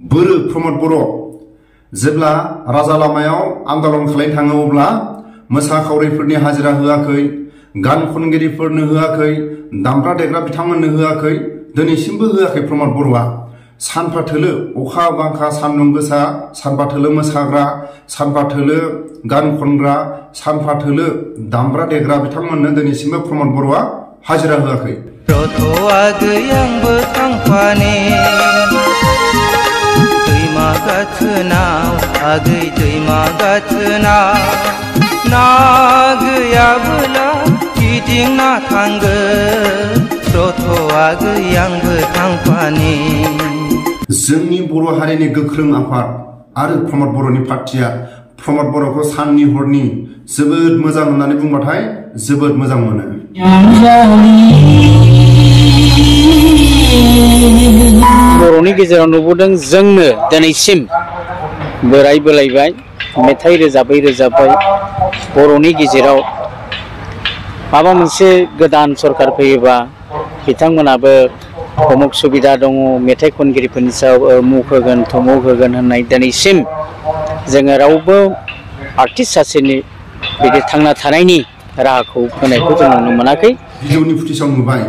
बोरो प्रमद बर' जेब्ला राजा लामायाव आन्दलन खालामनो थाङो अब्ला मोसाखावरिफोरनि हाजिरा होआखै, गान खनगिरिफोरनो होआखै, दामग्रा देग्रा बिथांमोननो होआखै, दिनैसिमबो होआखै प्रमद बर'आ। सानफा थोलो अखा बांखा सान्दुं गोसा, सानफा थोलो मोसाग्रा, सानफा थोलो गान खनग्रा, सानफा थोलो दामग्रा देग्रा बिथांमोननो दिनैसिमबो प्रमद बर'आ हाजिरा होआखै। रथ'आ गैयांबो थांफाने दैमा गाथोनाव आगै दैमा गाथोनाव ना गैयाबोला गिदिंना थांगोन रथ'आ गैयांबो थांफाने। जोंनि बर' हारिनि गोख्रों आफाद आरो प्रमद बर'नि पार्टिया प्रमद बर'खौ साननि हरनि जोबोद मोजां होननानै बुंबाथाय जोबोद मोजां मोनो। बर'नि गेजेराव नुबोदों जोंनो दिनैसिम बोराय बोलायबाय मेथाइ रोजाबै रोजाबै बर'नि गेजेराव माबा मोनसे गोदान सरकार फैयोबा बिथांमोनाबो अमुक सुबिदा दङ, मेथाइ खनगिरिफोरनि सायाव मुख होगोन थमुक होगोन होननाय दिनैसिम जोङो रावबो आर्टिस्ट सासेनि बिदि थांना थानायनि राहाखौ होनायखौ जों नुनो मोनाखै। भिडिअनि फुटेजाव नुबाय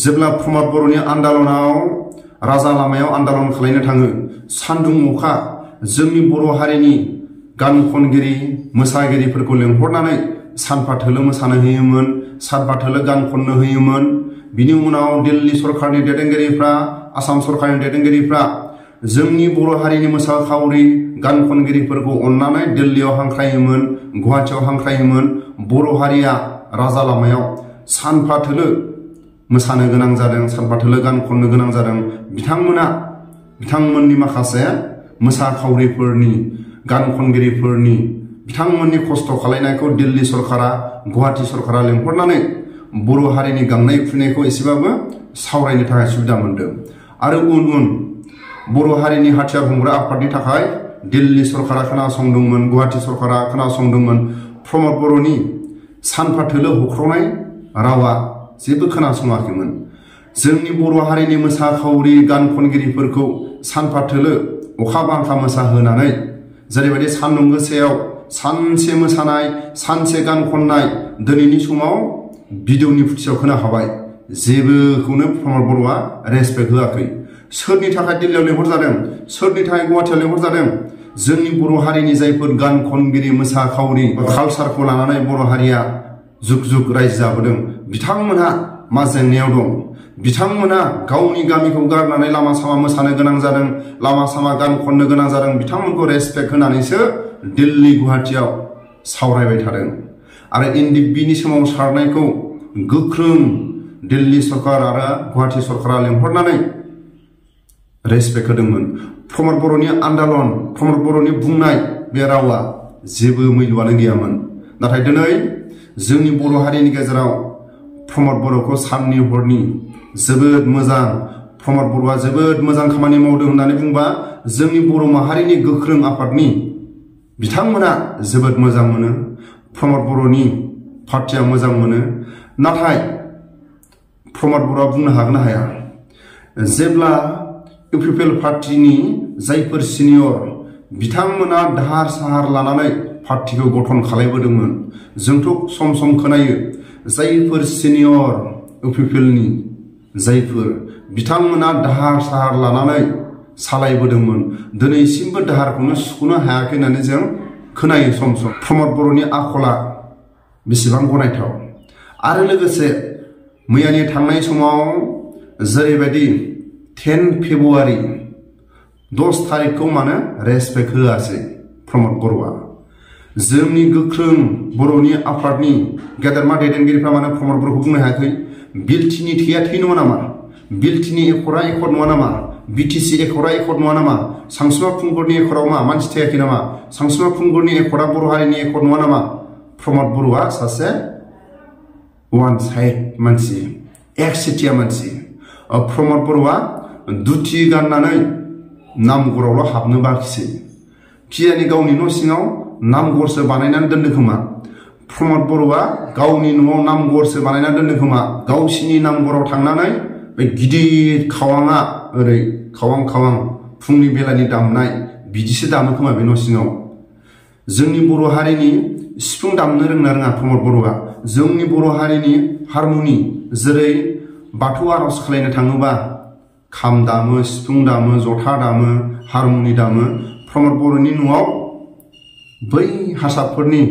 जेब्ला प्रमद बर'नि आन्दलनाव राजा लामायाव आन्दलन खालामनो थाङो, सान्दुं अखा जोंनि बर' हारिनि गान खनगिरि मोसागिरिफोरखौ लेंहरनानै सानफा थोलो मोसानो होयोमोन, सानफा थोलो गान खननो होयोमोन। बिनि उनाव दिल्ली सरकारनि दैदेनगिरिफ्रा, आसाम सरकारनि दैदेनगिरिफ्रा जोंनि बर' हारिनि मोसाखावरि गान खनगिरिफोरखौ अननानै दिल्लीयाव हांख्रायोमोन, गुवाहाटीयाव हांख्रायोमोन। बर' हारिया राजा लामायाव सानफा थोलो मोसानो गोनां जादों, सानफा थोलो गान खननो गोनां जादों। बिथांमोननि माखासे मोसाखावरिफोरनि गान खनगिरिफोरनि बिथांमोननि खस्थ' खालामनायखौ दिल्ली सरकारा गुवाहाटी सरकारा लेंहरनानै बर' हारिनि गांनाय उखैनायखौ एसेबाबो सावरायनो थाखाय सुबिदा मोनदों। आरो उन बर' हारिनि हाथियार हमग्रा आफादनि थाखाय दिल्ली सरकारा खोनासंदोंमोन, गुवाहाटी सरकारा खोनासंदोंमोन। प्रमद बर'नि सानफा थोलो होख्रावनाय रावा जेबो खोनासङाखैमोन। जोंनि बर' हारिनि मोसाखावरि गान खनगिरिफोरखौ सानफा थोलो अखा बांखा मोसाहोनानै जेरैबायदि सान्दुं गोसायाव सानसे मोसानाय, सानसे गान खननाय दिनैनि समाव भिडिअनि फुटेजाव खोनाखाबाय, जेबोखौनो प्रमद बर'आ रेसपेक्ट होआखै। सोरनि थाखाय दिल्लीयाव लेंहरजादों, सोरनि थाखाय गुवाहाटीयाव लेंहरजादों? जोंनि बर' हारिनि जायफोर गान खनगिरि मोसाखावरि कालसारखौ लानानै बर' हारिया जुग जुग रायजो जाबोदों, बिथांमोनहा मा जेंनायाव दं? बिथांमोना गावनि गामिखौ गारनानै लामा सामा मोसानो गोनां जादों, लामा सामा गान खननो गोनां जादों। बिथांमोनखौ रेसपेक्ट होनानैसो दिल्ली गुवाहाटीयाव सावरायबाय थादों। आरो एनडिएफबिनि सोमावसारनायखौ गोख्रों दिल्ली सरकार आरो गुवाहाटी सरकारा लेंहरनानै रेसपेक्ट होदोंमोन। प्रमद बर'नि आन्दलन, प्रमद बर'नि बुंनाय बे रावा जेबो मैल'आनो गैयामोन। नाथाय दिनै जोंनि बर' हारिनि गेजेराव प्रमद बर'खौ साननि हरनि जोबोद मोजां, प्रमद बर'आ जोबोद मोजां खामानि मावदों होननानै बुंबा जोंनि बर' माहारिनि गोख्रों आफादनि बिथांमोना जोबोद मोजां मोनो, प्रमद बर'नि पार्टिया मोजां मोनो। नाथाय प्रमद बर'आ बुंनो हागोन ना हाया? जेब्ला इउपिपिएल पार्टिनि जायफोर सिनियर बिथांमोना दाहार साहार लानानै पार्टिखौ गठन खालामबोदोंमोन, जोंथ' सम सम खोनायो जायफोर सिनियर इउपिपिएलनि जायफोर बिथांमोना दाहार साहार लानानै सालायबोदोंमोन, दिनैसिमबो दाहारखौनो सुख'नो हायाखै होननानै जों खोनायो सम सम। प्रमद बर'नि आखला बेसेबां गनायथाव। आरो लोगोसे मैयानि थांनाय समाव जेरैबायदि 10 फेब्रुवारि 10 थारिखखौ मानो रेसपेक्ट होआसै प्रमद बर'आ? जोंनि गोख्रों बर'नि आफादनि गेदेरमा दैदेनगिरिफ्रा मानो प्रमद बर'खौ बुंनो हायाखै? बिलटिनि थैया थै नङा नामा? बिलटिनि एकरा एकड़ नङा नामा? बिटिसि एकरा एकड़ नङा नामा? सानसुमा खुंगुरनि एकड़ाव मा मानसि थैयाखै नामा? सानसुमा खुंगुरनि एकड़ा बर' हारिनि एकड़ नङा नामा? प्रमद बर'आ सासे वान साइड मानसि, एकसिटिया मानसि। प्रमद बर'आ दुथि गाननानै नामघरावल' हाबनो बाखिसै। खियानि गावनि न' सिङाव नामघरसो बानायनानै दोनदों खोमा। प्रमद बर'आ गावनि न'आव नामघरसो बानायनानै दोनदों खोमा। गावसिनि नामघराव थांनानै बे गिदिर खावाङा ओरै खावां फुंनि बेलानि दामनाय बिदिसो दामो खोमा बे न' सिङाव। जोंनि बर' हारिनि सिफुं दामनो रोंना रोङा प्रमद बर'आ। जोंनि बर' हारिनि हारमनि जेरै बाथौ आर'ज खालायनो थाङोबा खाम दामो, सिफुं दामो, जथा दामो, हारमनि दामो। प्रमद बर'नि न'आव बै हारसाफोरनि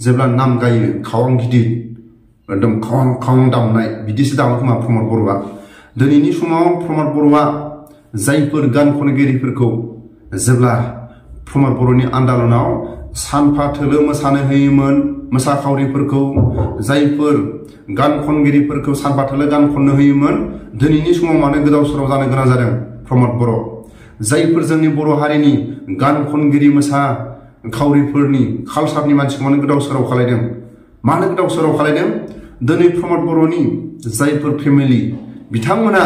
जेब्ला नाम गायो खावां गिदिर एकदम खावां खावां दामनाय बिदिसो दामो खोमा प्रमद बर'आ। दिनैनि समाव प्रमद बर'आ जायफोर गान खनगिरिफोरखौ जेब्ला प्रमद बर'नि आन्दालनाव सानफा थोलो मोसानो होयोमोन, मोसाखावरिफोरखौ जायफोर गान खनगिरिफोरखौ सानफा थोलो गान खननो होयोमोन, दिनैनि समाव मानो गोदाव सोराव जानो गोनां जादों प्रमद बर'? जायफोर जोंनि बर' हारिनि गान खनगिरि मोसाखावरिफोरनि कालसारनि मानसिखौ मानो गोदाव सोराव खालायदों? मानो गोदाव सोराव खालायदों? दिनै प्रमद बर'नि जायफोर फेमिलि बिथांमोना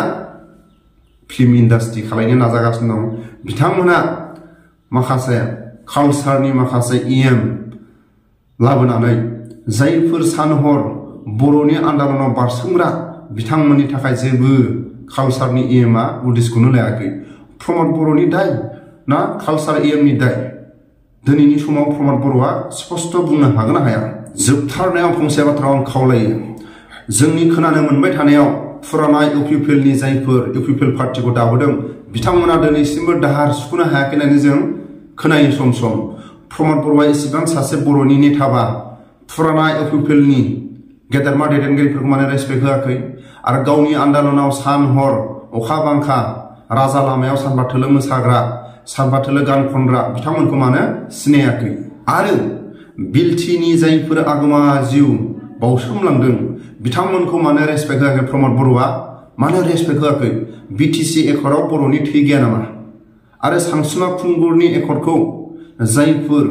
फिल्म इन्डास्ट्रि खालायनो नाजागासिनो दं, बिथांमोना माखासे कालसारनि माखासे इएम लाबोनानै जायफोर सानहर बर'नि आन्दालनाव बारसोमग्रा बिथांमोननि थाखाय जेबो कालसारनि इएमआ उदिसखौनो लायाखै। प्रमद बर'नि दाय ना कालसार इएमनि दाय? दिनैनि समाव प्रमद बर'आ स्पष्ट बुंनो हागोन ना हाया? जोबथारनायाव फंसे बाथ्रा आं खावलायो, जोंनि खोनानो मोनबाय थानायाव फुराना इउपिपिएलनि जायफोर इउपिपिएल पार्टिखौ दाबोदों बिथांमोना दिनैसिमबो दाहार सुख'नो हायाखै होननानै जों खोनायो सम सम। प्रमद बर'आ एसेबां सासे बर'नि नेताबा फुराना इउपिपिएलनि गेदेरमा दैदेनगिरिफोरखौ माने रेसपेक्ट होआखै? आरो गावनि आन्दालनाव सान हर अखा बांखा राजा लामायाव सानफा थोलो मोसाग्रा, सानफा थोलो गान खनग्रा बिथांमोनखौ मानो सिनायाखै? आरो बिलटिनि जायफोर आगोमा जिउ बावसोमलांदों बिथांमोनखौ मानो रेसपेक्ट होआखै प्रमद बर'आ? मानो रेसपेक्ट होआखै? बिटिसि एकर्डआव बर'नि थै गैया नामा? आरो सानसुमा खुंगुरनि एकर्डखौ जायफोर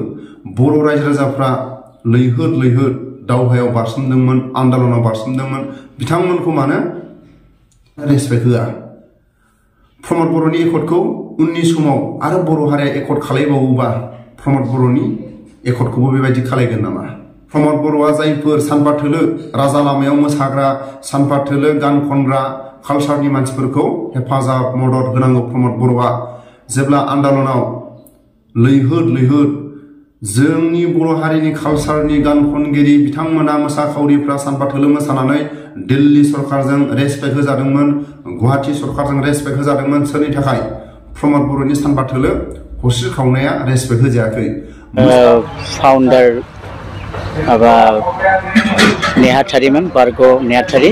बर' रायजो राजाफ्रा लैहोर लैहोर दावहायाव बारसोमदोंमोन, आन्दालनाव बारसोमदोंमोन, बिथांमोनखौ मानो रेसपेक्ट होआ? प्रमद बर'नि एकर्डखौ उननि समाव आरो बर' हारिया एकर्ड खालायबावोबा प्रमद बर'नि एकर्डखौबो बेबायदि खालायगोन नामा? प्रमद बर'आ जायफोर सानफा थोलो राजा लामायाव मोसाग्रा, सानफा थोलो गान खनग्रा कालसारनि मानसिफोरखौ हेफाजाब मदद होनांगौ प्रमद बर'आ। जेब्ला आन्दालनाव लैहोर लैहोर जोंनि बर' हारिनि कालसारनि गान खनगिरि बिथांमोना मोसाखावरिफ्रा सानफा थोलो मोसानानै दिल्ली सरकारजों रेसपेक्ट होजादोंमोन, गुवाहाटी सरकारजों रेसपेक्ट होजादोंमोन। सोरनि थाखाय? प्रमद बर'नि सानफा थोलो हस्रि खावनाया रेसपेक्ट होजायाखै। फाउन्डार माबा नेहाथारिमोन, बारग' नेहाथारि,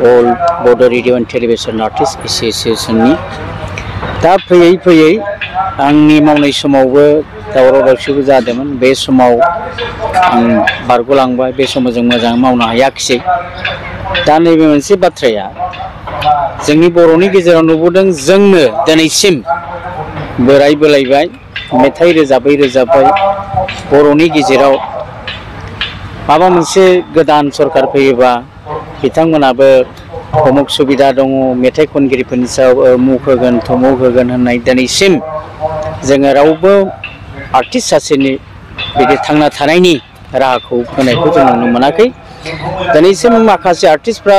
अल बड' रेडिअ एन्ड टेलिभिजन आर्टिस्ट एस'सिएशननि। दा फैयै फैयै आंनि मावनाय समावबो दावराव दावसिबो जादोंमोन। बे समाव आं बारग'लांबाय, बे समाव जों मोजाङै मावनो हायाखिसै। दा नैबे मोनसे बाथ्राया जोंनि बर'नि गेजेराव नुबोदों, जोंनो दिनैसिम बोराय बोलायबाय, मेथाइ रोजाबै रोजाबै बर'नि गेजेराव माबा मोनसे गोदान सरकार फैयोबा बिथांमोनाबो अमुक सुबिदा दङ, मेथाइ खनगिरिफोरनि सायाव मुख होगोन थमुक होगोन होननाय दिनैसिम जोङो रावबो आर्टिस्ट सासेनि बिदि थांना थानायनि राहाखौ होनायखौ जों नुनो मोनाखै। दिनैसिम माखासे आर्टिस्टफ्रा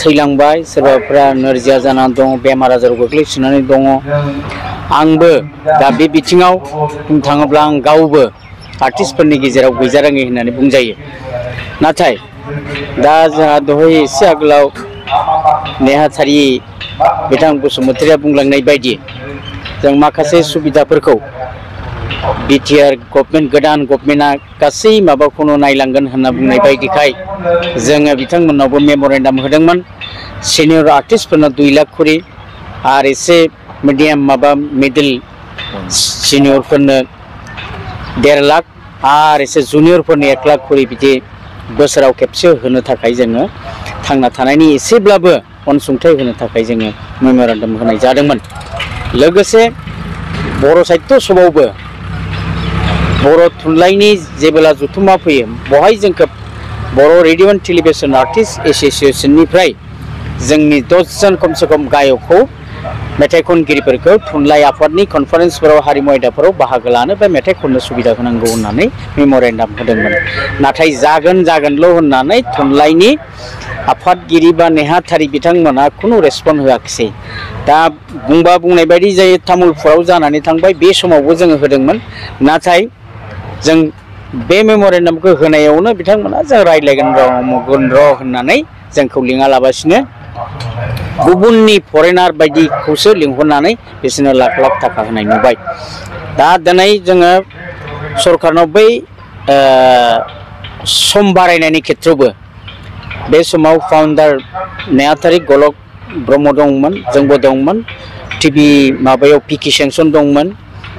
थैलांबाय, सोरबाफ्रा नोरजिया जानानै दङ, बेमार आजाराव गोग्लैसोनानै दङ। आंबो दा बे बिथिङाव बुंनो थाङोब्ला आं गावबो आर्टिस्टफोरनि गेजेराव गैजारोङै होननानै बुंजायो। नाथाय दा जोंहा दहाय एसे आगोलाव नेहाथारि बिथां बसुमतारिया बुंलांनाय बायदि जों माखासे सुबिदाफोरखौ बिटिआर गभर्नमेन्ट, गोदान गभर्नमेन्टआ गासै माबाखौनो नायलांगोन होनना बुंनाय बायदिखाय जोङो बिथांमोननावबो मेम'रेन्डाम होदोंमोन। सिनियर आर्टिस्टफोरनो 2 लाख खरि आरो एसे मिडियाम माबा मिडिल सिनियरफोरनो 1.5 लाख आरो एसे जुनियरफोरनो 1 लाख खरि बिदि बोसोराव खेबसे होनो थाखाय जोङो थांना थानायनि एसेब्लाबो अनसुंथाइ होनो थाखाय जोङो मेम'रेन्डाम होनाय जादोंमोन। लोगोसे बर' साहित्य सभायावबो बर' थुनलाइनि जेब्ला जथुम्मा फैयो बेवहाय जोंखौ बर' रेडिअ एन्ड टेलिभिजन आर्टिस्ट एस'सिएशननिफ्राय जोंनि 10 जन खमसे खम गायकखौ मेथाइ खनगिरिफोरखौ थुनलाइ आफादनि कनफारेन्सफोराव हारिमु आयदाफोराव बाहागो लानो बा मेथाइ खननो सुबिदा होनांगौ होननानै मेम'रेन्डाम होदोंमोन। नाथाय जागोनल' होननानै थुनलाइनि आफादगिरि बा नेहाथारि बिथांमोना खुनु रेसपन्स होआखिसै। दा बुंनाय बायदि जायो तामुलपुराव जानानै थांबाय, बे समावबो जोङो होदोंमोन। नाथाय जों बे मेम'रेन्डामखौ होनायावनो बिथांमोना जों रायज्लायगोन र' होननानै जोंखौ लिङालाबासिनो गुबुननि फरेनार बायदिखौसो लिंहरनानै बिसोरनो लाख लाख थाखा होनाय नुबाय। दा दिनै जोङो सरकारनाव बै सम बारायनायनि खेत्रआवबो बे समाव फाउन्डार नेहाथारि गलक ब्रह्म दंमोन, जोंबो दंमोन, टिभि माबायाव पिके सेंसन दंमोन,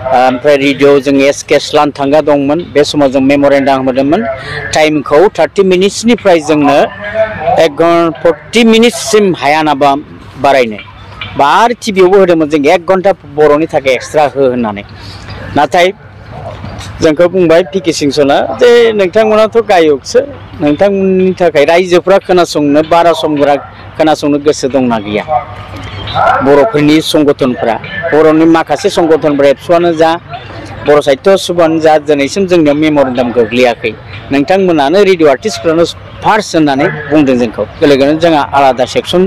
ओमफ्राय रेडिअ जों एस.के. लानथांगा दंमोन। बे समाव जों मेम'रेन्डाम होदोंमोन टाइमखौ 30 मिनिट्सनिफ्राय जोंनो 40 मिनिट्ससिम हाया नामा बारायनो, बा आरो टिभियावबो होदोंमोन जों 1 घन्टा बर'नि थाखाय एक्सट्रा हो होननानै। नाथाय जोंखौ बुंबाय पिके सेंसना जे नोंथांमोनाथ' गायकसो, नोंथांमोननि थाखाय रायजोफ्रा खोनासंनो बारा सम खोनासंनो गोसो दंना गैया। बर'फोरनि संगठनफ्रा, बर'नि माखासे संगठनफ्रा एबसुआनो जा, बर' साहित्य सभानो जा, दिनैसिम जोंनियाव मेम'रेन्डाम गोग्लैयाखै। नोंथांमोनानो रेडिअ आर्टिस्टफ्रानो फार्स्ट होननानै बुंदों जोंखौ। लोगोनो जोंहा आलादा सेक्सन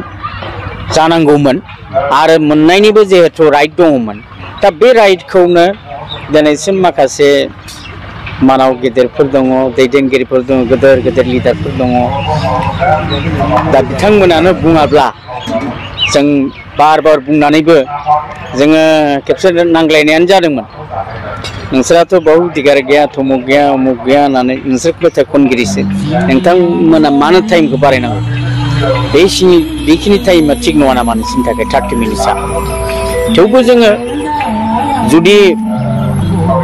जानांगौमोन आरो मोननायनिबो जिहेथु राइट दङमोन। दा बे राइटखौनो दिनैसिम माखासे मानाव गेदेरफोर दङ, दैदेनगिरिफोर दङ, गेदेर गेदेर लिडारफोर दङ। दा बिथांमोनानो बुङाब्ला जों बार बुंनानैबो जोङो खेबसे नांलायनायानो जादोंमोन। नोंसोराथ' बहु दिगार गैया, थमुक गैया, अमुक गैया होननानै नोंसोर मेथाइ खनगिरिसो, नोंथांमोना मानो टाइमखौ बारायनांगौ? बेखिनि टाइमा थिग नङा नामा नोंसिनि थाखाय 30 मिनिट्सआ? थेवबो जोङो जुदि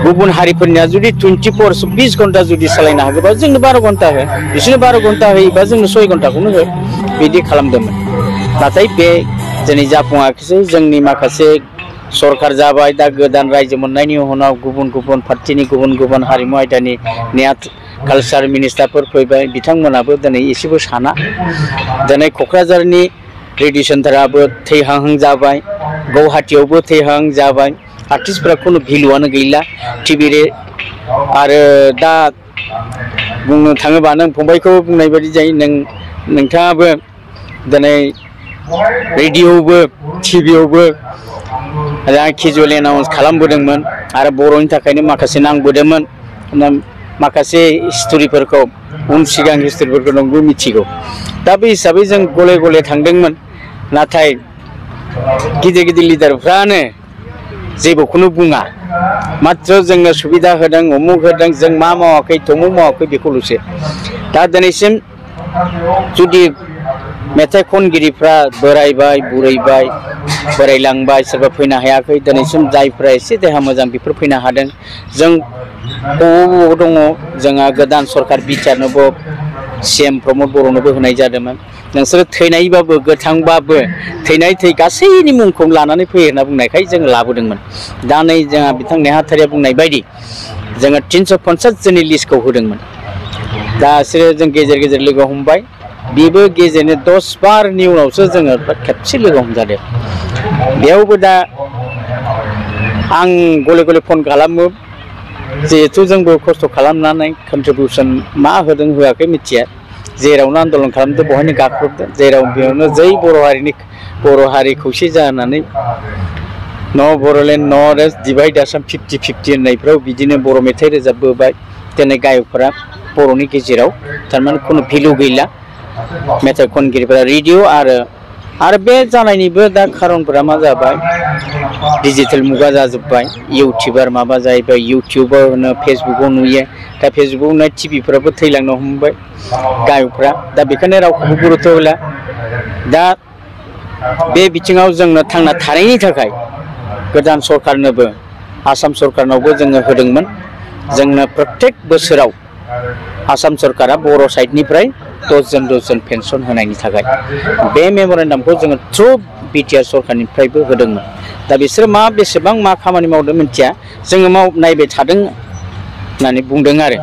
गुबुन हारिफोरनिया जुदि 24 घन्टा जुदि सालायनो हागोबा जोंनो 12 घन्टा हो, बिसोरनो 12 घन्टा होयोबा जोंनो 6 घन्टाखौनो हो, बिदि खालामदोंमोन। नाथाय बे दिनै जाफुङाखिसै। जोंनि माखासे सरकार जाबाय, दा गोदान रायजो मोननायनि उनाव गुबुन गुबुन पार्टिनि गुबुन गुबुन हारिमु आयदानि कालचार मिनिस्टारफोर फैबाय, बिथांमोनाबो दिनै एसेबो साना। दिनै क'क्राझारनि रेडिअ सेन्टाराबो थैहां जाबाय, गुवाहाटियावबो थैहां जाबाय, आर्टिस्टफोरा खुनु भेलुआनो गैला टिभि आरो दा बुंनो थाङोबा नों फंबायखौ बुंनाय बायदि जायो, नोंथाङाबो दिनै रेडिअ'आवबो टिभियावबो केजुवेल एनाउन्स खालामबोदोंमोन आरो बर'नि थाखायनो माखासे नांबोदोंमोन। माखासे हिस्ट'रिफोरखौ उन सिगां हिस्ट'रिफोरखौ नोंबो मिथिगौ। दा बे हिसाबै जों गले गले थांदोंमोन। नाथाय गिदिर गिदिर लिडारफ्रानो जेबोखौनो बुङा, मात्र जोंनो सुबिदा होदों, अमुक होदों, जों मा मावाखै, थमुक मावाखै बेखौल'सो। दा दिनैसिम जुदि मेथाइ खनगिरिफ्रा बोरायबाय, बुरैबाय, बोरायलांबाय, सोरबा फैनो हायाखै, दिनैसिम जायफ्रा एसे देहा मोजां बेफोर फैनो हादों। जों बबाव दङ, जोंहा गोदान सरकार बिटिआरनोबो CM प्रमद बर'नोबो होनाय जादोंमोन। नोंसोरो थैनायबाबो गोथांबाबो थैनाय गासैनि मुंखौ लानानै फैयो होनना बुंनायखाय जों लाबोदोंमोन। दा नै जोंहा बिथां नेहाथारिया बुंनाय बायदि जोङो 350 जननि लिस्टखौ होदोंमोन। दा बिसोरो जों गेजेर गेजेर लोगो हमबाय, बेबो गेजेरनो 10 बारनि उनावसो जोङो खेबसे लोगो हमजादों। बेयावबो दा आं गले गले फन खालामो, जिहेथु जोंबो खस्थ' खालामनानै कन्ट्रिबिउसन मा होदों होआखै मिथिया, जेरावनो आन्दलन खालामदों बहायनो गाख्रबदों, जेराव बेयावनो जै बर' हारि खौसे जानानै न' Bodoland north east divide Assam 50-50 होननायफ्राव बिदिनो बर' मेथाइ रोजाबबोबाय। दिनै गायकफोरा बर'नि गेजेराव थारमाने खुनु भेलु गैला। मेथाइ खनगिरिफोरा रेडिअ आरो बे जानायनिबो दा खारनफोरा मा जाबाय, डिजिटेल मुगा जाजोब्बाय, इउटिउबार माबा जाहैबाय, इउटिउबाव होनो, फेसबुकाव नुयो। दा फेसबुकाव नुनाय टिभिफोराबो थैलांनो हमबाय गायकफ्रा। दा बेखायनो रावखौबो गुरुत्थ' होला। दा बे बिथिङाव जोंनो थांना थानायनि थाखाय गोदान सरकारनोबो, आसाम सरकारनावबो जोङो होदोंमोन। जोंनो प्रत्येक बोसोराव आसाम सरकारा बर' साइडनिफ्राय 10 जन पेन्सन होनायनि थाखाय बे मेम'रेन्डामखौ जोङो थ्रु बिटिआर सरकारनिफ्रायबो होदोंमोन। दा बिसोरो बेसेबां मा खामानि मावदों मिथिया, जोङो नायबाय थादों होननानै बुंदों आरो।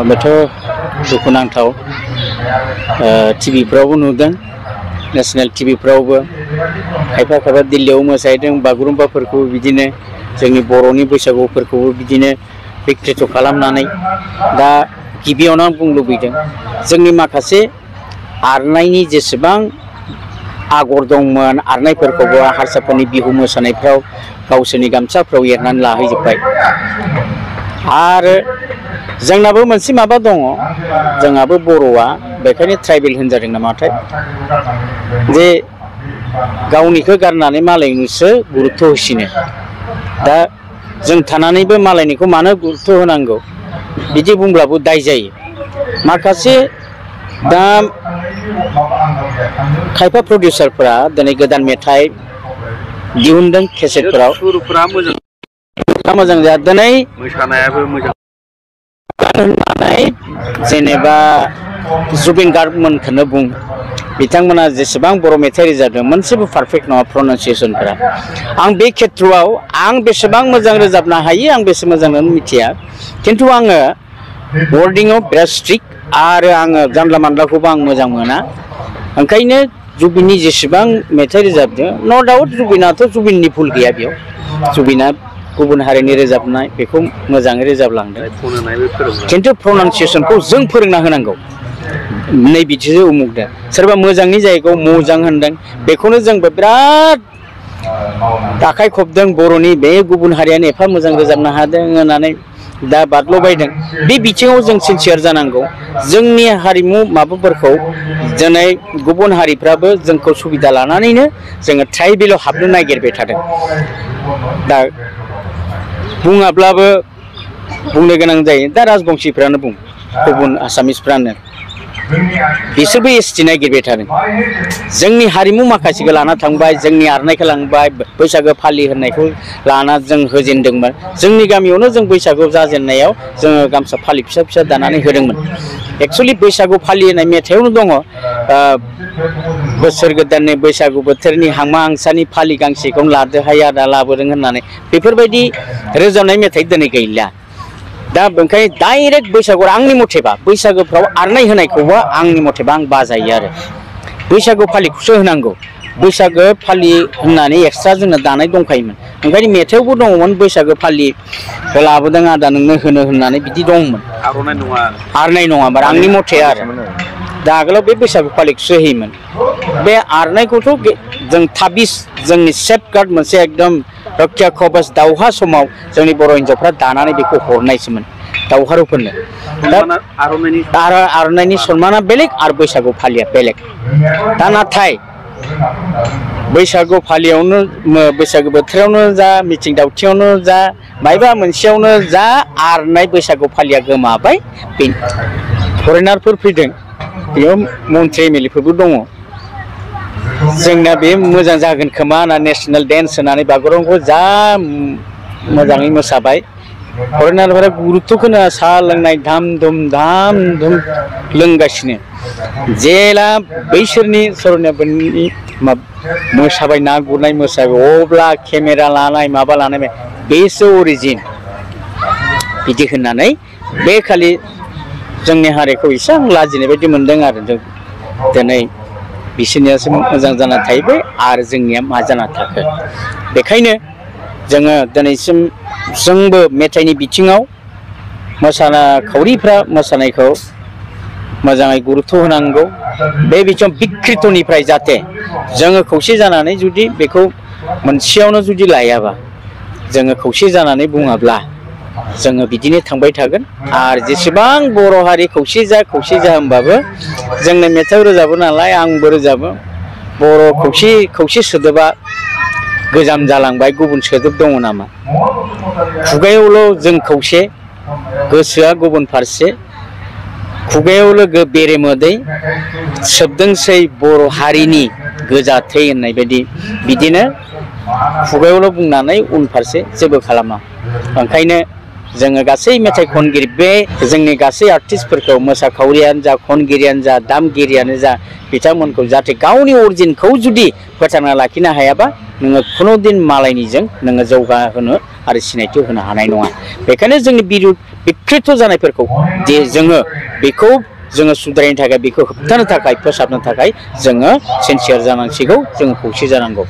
बेथ' दुखुनांथाव, टिभिफ्रावबो नुदों। नेशनेल टिभिफ्रावबो खायफा खायफा दिल्लीयाव मोसाहैदों बागुरुम्बाफोरखौबो बिदिनो जोंनि बर'नि बैसागुफोरखौबो बिदिनो बिकृत खालामनानै दा गिबियावनो आं बुंनो लुबैदों जोंनि माखासे आरनायनि जेसेबां आगर दंमोन आरनायफोरखौबो हारसाफोरनि बिहु मोसानायफ्राव गावसोरनि गामसाफ्राव एरनानै लाहैजोब्बाय आरो जोंनाबो मोनसे माबा दङ जोंहाबो बर'आ बेखायनो ट्राइबेल होनजादों नामाथाय जे गावनिखौ गारनानै मालायनिसो गुरुत्व होसिनो दा जों थानानैबो मालायनिखौ मानो गुरुत्व होनांगौ बिदि बुंब्लाबो दाय जायो माखासे दा खायफा प्रडिउसारफोरा दिनै गोदान मेथाइ दिहुनदों केसेटफोराव सुरफोरा मोजां जा दिनै मोसानायाबो मोजां होननानै जेनेबा जुबिन गार्गमोनखौनो बुं बिथांमोना जेसेबां बर' मेथाइ रोजाबदों मोनसेबो पारफेक्ट नङा प्रनाउन्सियेसनफोरा आं बे खेथ्रआव आं बेसेबां मोजां रोजाबनो हायो आं बेसे मोजां मिथिया खिन्थु आङो वर्डिंआव बिराद स्ट्रिक्ट आरो आङो जानला मानलाखौबो आं मोजां मोना ओंखायनो जुबिननि जेसेबां मेथाइ रोजाबदों न' डाउट जुबिनाथ' जुबिननि भुल गैया बेयाव जुबिना गुबुन हारिनि रोजाबनाय बेखौ मोजाङै रोजाबलांदों खिन्थु प्रनाउन्सियेसनखौ जों फोरोंना होनांगौ नै बिदिसो उमुगदों सोरबा मोजांनि जायगायाव मोजां होनदों बेखौनो जोंबो बिराद आखाइ खबदों बर'नि बे गुबुन हारियानो एफा मोजां रोजाबनो हादों होननानै दा बादल'बायदों बे बिथिङाव जों सिनसियार जानांगौ जोंनि हारिमु माबाफोरखौ दिनै गुबुन हारिफ्राबो जोंखौ सुबिदा लानानैनो जोङो ट्राइबेलाव हाबनो नागिरबाय थादों दा बुङाब्लाबो बुंनो गोनां जायो दा राजबंशीफ्रानो बुं गुबुन आसामिसफ्रानो बिसोरबो एसटि नागिरबाय थादों जोंनि हारिमु माखासेखौ लाना थांबाय जोंनि आरनायखौ लांबाय बैसागो फालि होननायखौ लाना जों होजेनदोंमोन जोंनि गामियावनो जों बैसागु जाजेननायाव जोङो गामसा फालि फिसा फिसा दानानै होदोंमोन एक्सुवेलि बैसागु फालि होननाय मेथाइआवनो दङ बोसोर गोदाननि बैसागु बोथोरनि हांमा हांसानि फालि गांसेखौनो लादोहाय आदा लाबोदों होननानै बेफोरबायदि रोजाबनाय मेथाइ दिनै गैला दा ओंखायनो डाइरेक्ट बैसागु आंनि मथेबा बैसागोफ्राव आरनाय होनायखौबो आंनि मथेबा आं बाजायो आरो बैसागु फालिखौसो होनांगौ बैसागो फालि होननानै एक्सट्रा जोंनो दानाय दंखायोमोन ओंखायनो मेथाइआवबो दङमोन बैसागो फालि लाबोदों आदा नोंनो होनो होननानै बिदि दंमोन आरनाय नङा बार आंनि मथे आरो दा आगोलाव बे बैसागु फालिखौसो होयोमोन बे आरनायखौथ' जों थाबिस जोंनि सेफगार्ड मोनसे एकदम रक्षा कवच दावहा समाव जोंनि बर' हिन्जावफ्रा दानानै बेखौ हरनायसोमोन दावहारुफोरनो आरनायनि सन्माना बेलेग आरो बैसागु फालिया बेलेग दा नाथाय बैसागु फालियावनो बैसागु बोथोरावनो जा मिथिं दावथियावनो जा मायबा मोनसेयावनो जा आरनाय बैसागु फालिया गोमाबाय फरेनारफोर फैदों बेयाव मन्त्रि एम एल ए फोरबो दङ जोंना बे मोजां जागोन खोमा होनना नेसनेल डेन्स होनानै बागुरुम्बाखौ जा मोजाङै मोसाबाय फरेनारफोरा गुरुत्वखौनो साहा लोंनाय धाम धुम लोंगासिनो जेला बैसोरनि सरनियाफोरनि मोसाबाय ना गुरनाय मोसाबाय अब्ला केमेरा लानाय माबा लानाय बेसो अरिजिन बिदि होननानै बे खालि जोंनि हारिखौ एसे आं लाजिनाय बायदि मोनदों आरो जों दिनै बिसोरनियासो मोजां जाना थाहैबाय आरो जोंनिया मा जाना थाखो बेखायनो जोङो दिनैसिम जोंबो मेथाइनि बिथिङाव मोसाखावरिफ्रा मोसानायखौ मोजाङै गुरुत्व होनांगौ बे बिथिङाव बिकृतनिफ्राय जाहाथे जोङो खौसे जानानै जुदि बेखौ मोनसेयावनो जुदि लायाबा जोङो खौसे जानानै बुङाब्ला जोङो बिदिनो थांबाय थागोन आरो जेसेबां बर' हारि खौसे जा होनबाबो जोंनो मेथाइ रोजाबो नालाय आंबो रोजाबो बर' खौसे सोदोबा गोजाम जालांबाय गुबुन सोदोब दङ नामा खुगायावल' जों खौसे गोसोआ गुबुन फारसे खुगायावल' बेरे मोदै सोबदोंसै बर' हारिनि गोजाथै होननाय बायदि बिदिनो खुगायावल' बुंनानै उनफारसे जेबो खालामा ओंखायनो जोङो गासै मेथाइ खनगिरि बे जोंनि गासै आर्टिस्टफोरखौ मोसाखावरियानो जा खनगिरियानो जा दामगिरियानो जा बिथांमोनखौ जाहाथे गावनि अरिजिनखौ जुदि फोथांना लाखिनो हायाबा नोङो खुनु दिन मालायनिजों नोङो जौगाहोनो आरो सिनायथि होनो हानाय नङा बेखायनो जोंनि बिकृत जानायफोरखौ जे जोङो बेखौ जोङो सुद्रायनो थाखाय बेखौ होबथानो थाखाय फोसाबनो थाखाय जोङो सिनसियार जानांसिगौ जोङो खौसे जानांगौ।